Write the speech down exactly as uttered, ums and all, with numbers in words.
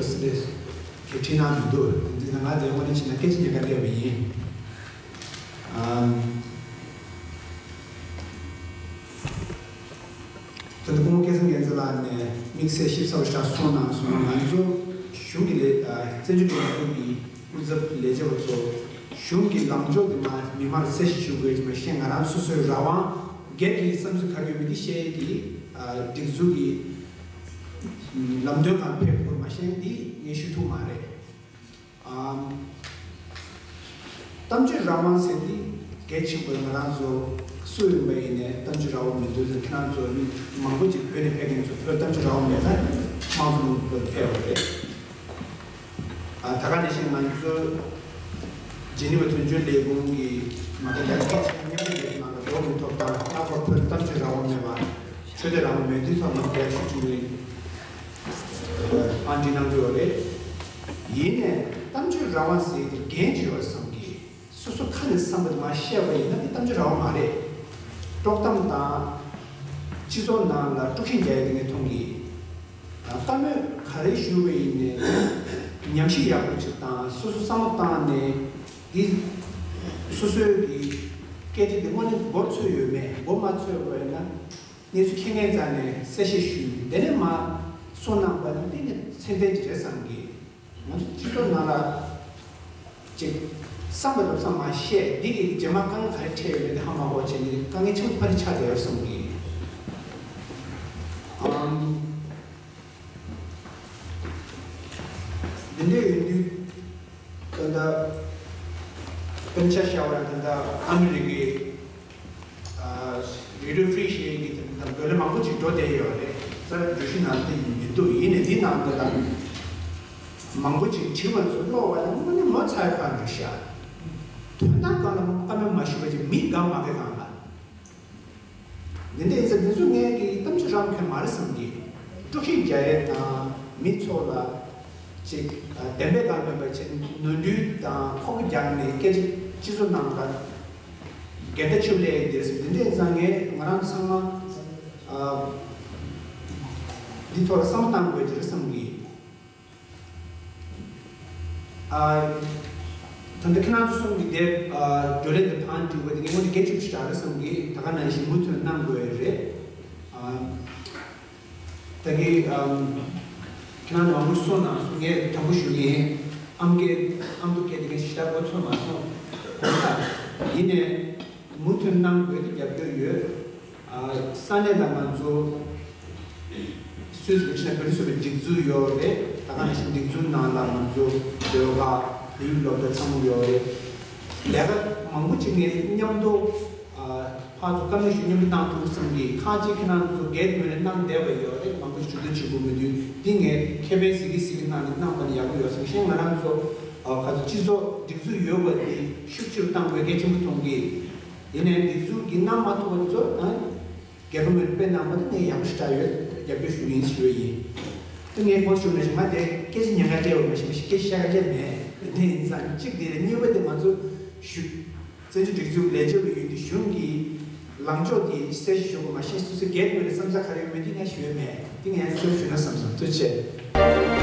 ཟེར་ཏེ་གི་བྲིས་གནང་མི་འདུག་འདི་ན་ང་དེ་དངོས་གནས་བྱས་ན་སྐད་ཆ་ཉེན་ཁ་སླེབས་པ་ཡིན། ཨམ། ད་ལྟ་སྐུ་ངོ་སྐལ་བཟང་རྒྱལ་མཚན་ལགས་ནས་དམིགས་བསལ་ཞིབ་ཚགས་པོ་ཞིག་གསུངས་གནང་སོང་། ང་ཚོ་གཞུང་གི་ལས་ཨ་བཙན་བྱོལ་སྒྲིག་འཛུགས་ཀྱི་སྐུ་ཚབ་ལས་བྱེད་པ་ཚོ་གཞུང་གི་ལངས་ཕྱོགས་དེ་མ་མི་མང་ལ་གསལ་བཤད་ཞུ་དགོས་ཀྱི་མ་ཤེས། ང་རང་སོ་སོའི་རང་དབང་སྒེར་གྱི་བསམ་ཚུལ་ག་རེ་ཡོད་མེད་དེ་བཤད་ཀྱི་ཨ་སྒྲིག་འཛུགས་ཀྱི་ལམ་སྟོན་སྒང་ཕེབས་དགོས་མ་ཤེས་འདི་ངས་ཞུ་ཐུབ་མ་རེད། ཨམ། གཏམ་བརྗོད་རང་དབང་ཟེར་འདི་གལ་ཆེན་པོ་ང་རང་ཚོ་སུ་ཡིན་པ་ཡིན་ནའི་གཏམ་བརྗོད་རང་དབང་མི་འདུག་ཟེར། ཁྱེད་རང་ཚོ་མི་མང་པོ་ཅིག་བོད་ནས་ཕེབས་མཁན་ཚོ་བོད་གཏམ་བརྗོད་རང་དབང་མེད་ན་དམངས་གཙོ་ལུང་པར་ཕེབས་པ་རེད། ཨ་ད་ག་ནང་བཞིན་ང་ཚོ་ཇི་ནི་ཝ་དོན་གཅོད་ལས་ཁུངས་ཀྱི་མ་གི་ལས་ཀའི་ཆེད་མཉམ་འབྲེལ་ལས་ཁུངས་ནང་ལ་འགྲོ་མི་ཐུབ་པར་ལྷག་པར་བོད་གཏམ་བརྗོད་རང་དབང་མེད་པ་ཆོས་དད་རང་དབང་མེད་དུས་ཐོག་ནང་བསྡད་ཤུགས་ཆེན་པོས་ཨང་ཀྲིག་གནང་གི་ཡོད་རེད། ཡིན་ནའི་གཏམ་བརྗོད་རང་དབང་ཟེར་དེ་འགན་ཅིག་ཡོད་བསམ་གི། སོ་སོ་ཁ་ནས་བསམ་པ་དེ་མ་བཤད་པ་ཡིན་ན་དེ་གཏམ་བརྗོད་རང་དབང་མ་རེད། དཀྲོག་གཏམ་དང་། སྤྱི་ཚོགས་ནང་ལ་དཀྲུག་ཤིང་རྒྱག་ཡ་དེ་ངས་མཐོང་གི། བཀའ་མོལ་ག་རེ་ཞུ་བ་ཡིན་ནའི་ཉམས་ཞིབ་ཡག་པོ་ཅིག་དང་སོ་སོ་བསམ་བློ་བཏང་ནས་འདི་སོ་སོའི་གི་སྐད་ཆ་འདི་དངོས་གནས་མགོ་ཚོས་ཡོད་མེད། མགོ་མ་ཚོས་པ་ཡིན་ན་གནས་ཚུལ་མཁྱེན་མཁན་རྩ་ནས་གསལ་བཤད་ཞུས། དེ་ནས་མ་གསུངས་གནང་པ་ནི་འདི་ནི་ཚད་ལྡན་ཅིག་རེད་བསམ་གི། ང་ཚོ་སྤྱི་ཚོགས་ནང་ལ་ཅིག་བསམ་པ་ལ་བསམ་མ་ཤེས། འདི་གི་རྗེས་མ་དཀའ་ངལ་ག་རེ་འཕྲད་ཡོད་མེད་དེ་ཧ་མ་གོ་བྱས་ནས་དཀའ་ངལ་ཆེན་པོ་ཕ་རི་ཆགས་བསྡད་ཡོད་བསམ་གི། ཨམ། འདི་འདྲ་ཡིན་དུས་ད་ལྟ་དཔེར་ན་ཆ་བཞག་པ་ཡང་ད་ལྟ་ཨ་མི་རི་ཀའི་ཨ་Radio Free Asia་གི་ད་ལྟ་བོད་ལ་མང་པོ་ཅིག་འགྲོ་བསྡད་ཡོད་རེད། ས་བརྗོད་གཞི་ནང་དེ་མི་འདུག་ཡིན་ནའི་འདི་ནང་དེ་ལ་མང་པོ་ཅིག་བྲིས་པ་ཚོ་ཀློག་པ་ལ་དངོས་གནས་ངོ་ཚ་བའི་བར་རེད་ཤག་དོན་དག་སྒང་ལ་བཀའ་མོལ་མ་ཞུས་པ་ཅིག་མི་དགའ་མ་དགའ་སྒང་ལ། འདི་འདྲ་ཡིན་ཙང་འདི་ཚོ་ངས་ཀྱི་གཏམ་བརྗོད་རང་དབང་མ་རེད་བསམ་གི། དཀྲུག་ཤིང་རྒྱག་ཡས་དང་མི་ཚོ་ལ་ཅིག་བདེན་པའི་སྒང་མེད་པ་བྱས་ནོར་འཁྲུལ་དང་ཁོག་པ་རྒྱག་ནས་སྐད་ཆ་སྤྱི་ཚོགས་ནང་ལ་འགལ་ཟླ་ཆེན་པོ་སླེབས་ཡས་འདི་རེད་བསམ། འདི་འདྲ་ཡིན་ཙང་ངས་ང་རང་ཚང་མ་འདི་ཐོག་ལ་བསམ་བློ་བཏང་དགོས་ཀྱི་རེད་བསམ་གི། ཨ། ད་ལྟ་ཁྱེད་རང་ཚོ་གསུམ་གྱི་དེབ་ཨ་བགྲོ་གླེང་དེ་བང་བསྒྲིགས་པ་དེ་ངས་དངོས་གནས་གལ་ཆེན་པོ་ཞིག་རག་རེད་བསམ་གི། ད་ག་ནང་བཞིན་མུ་མཐུད་གནང་དགོས་རེད། ཨ། ད་གི་ཨམ། ཁྱེད་རང་ཚོ་མང་པོ་གསུངས་གནང་སོང་། ངས་དྲང་པོ་ཞུ་གི་ཡིན། ཨམ་སྐད་ཨམ་སྡུག་སྐད་དེ་ངས་ཞེ་དྲག་གོ་ཚོར་མ་སོང་། ཡིན་ནའི་མུ་མཐུད་གནང་དགོས་དེ་རྒྱབ་སྐྱོར་ཡོད། ཨ། ས་གནས་ལ་ང་ཚོ་སུད་སི་ལ་ཕྱིན་ན་བོད་རིགས་ཚོགས་པའི་སྒྲིག་འཛུགས་ཡོད་རེད། ད་ག་ནང་བཞིན་སྒྲིག་འཛུགས་ནང་ལ་ང་ཚོ་ཟློས་གར་བོད་ཡིག་སློབ་གྲྭ་ཚང་མ་ཡོད་རེད། ལས་ཀ་མང་པོ་ཅིག་ངས་མཉམ་དུ་ཨ་ཕར་ཚུར་བཀའ་མོལ་ཞུ་མཉམ་དུ་གནང་ཐུབ་བསམ་གི། ཁག་ཅིག་ཁྱེད་རང་ཚོ་སྒེར་ངོས་ནས་གནང་བསྡད་པ་ཡོད་རེད། མང་པོ་ཞིག་ཞུ་དོན་བྱེད་དགོས་མི་འདུག་འདི་ངས་ཁེ་ཕན་གཟིགས་གི་གཟིགས་གི་གནང་ནས་གནང་པ་ནི་ཡག་པོ་ཡོད་བསམ་གི། གཞན་ང་རང་ཚོ་ཨ་ཕར་ཚུར་སྤྱི་ཚོགས་སྒྲིག་འཛུགས་ཡོད་པ་འདི་ཤུགས་ཆེ་རུ་གཏང་དགོས་གལ་ཆེན་པོ་མཐོང་གི། ཡིན་ནའི་སྒྲིག་འཛུགས་ཀྱིས་གནང་མ་ཐུབ་པ་ཚོ་ཨ། རྒྱལ་ཁབ་ངོས་ནས་དཔེ་གནང་བ་དེ་ངས་ཡག་པོ་ཞེ་དྲག་ཡོད། རྒྱབ་སྐྱོར་ཞུ་གི་ཡིན་ཞུ་ཡི་ཡིན། དེ་ངས་གོང་ཞུས་ནང་བཞིན་ང་དེ་སྐད་ཆ་ཉན་ག་སླེབས་པ་མ་གཞི་མ་གཞི་སྐད་ཆ་བཤད་ག་སླེབས་མེད། དེ་ཡིན་ཙང་གཅིག་དེ་རེད། གཉིས་པ་དེ་ང་ཚོ་ཞུ་བཙན་བྱོལ་སྒྲིག་འཛུགས་ལས་བྱེད་པ་ཡིན་དུས་གཞུང་གི་ལངས་ཕྱོགས་དེ་གསལ་བཤད་ཞུ་དགོས་མ་གཞི་སོ་སོའི་སྒེར་ངོས་ནས་བསམ་འཆར་ག་རེ་ཡོད་མེད་དེ་ངས་ཞུས་མེད། དེ་ངས་གསལ་པོ་ཞུ་ན་བསམ་སོང་། ཐུགས་རྗེ་ཆེ།